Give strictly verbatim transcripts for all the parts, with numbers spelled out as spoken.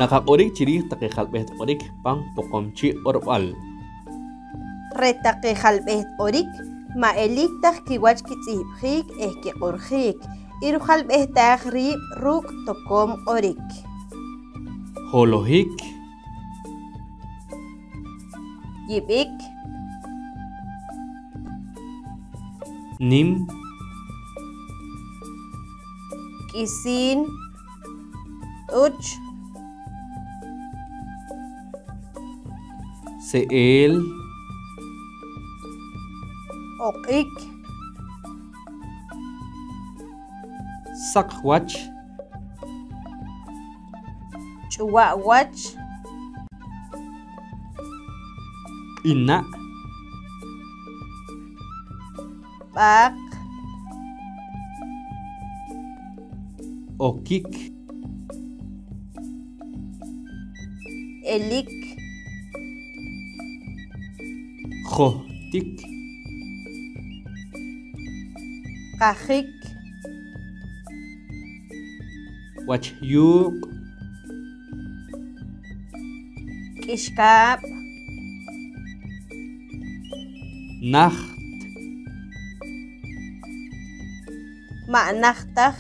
Naqaq'orik chi riij taqe jalb'eht q'orik pan Poqomchi' q'orb'al. Re' taqe jalb'eht q'orik ma' eliik taj kiwach kitz'ihb'jiik eh kiq'orjiik, i rujalb'ehtaaj riib' ruuk' tokoom q'orik. Holohik. Yib'ik. Nim. K'isiin. T'uch. Se'el. Oq'ik. Saq wach. Ch'uwa' wach. Q'ina'. B'aaq. Okik. Elik. Johtik. Qajik. Wach yuuq'. K'ixkaab'. Najt. Ma' najt taj.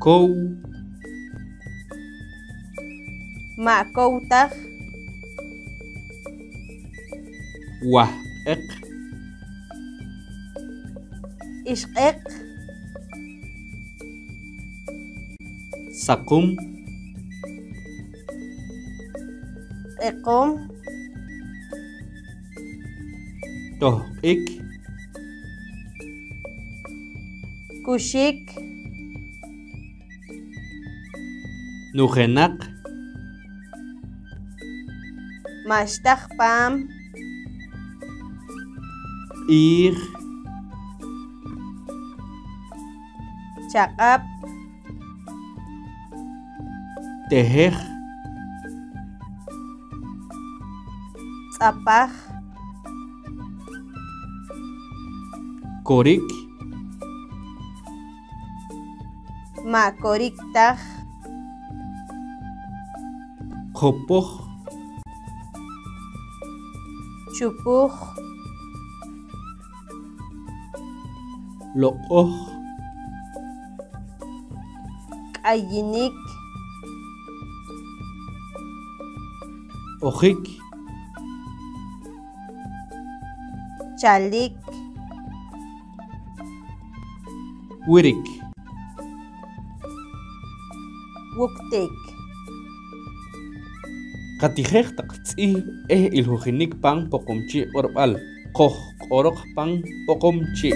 Kow. Ma' kow taj. Wahq'eq. Ixq'eq. Saqum. Q'equm. Tohq'ik. Kuxik. Nujenaq. Ma'xtaj paam. Q'iij. Chaq'ab'. Tehej. Tz'apaj. Korik. Ma' korik taj. Qopoj. Chupuj. Loq'oj. K'ayinik. Ojik. Chalik. Wirik. Wuktik. Qatijej taq tz'ihb' eh ilhojinik pan Poqomchi' q'orb'al. Qojq'oroq pan Poqomchi'.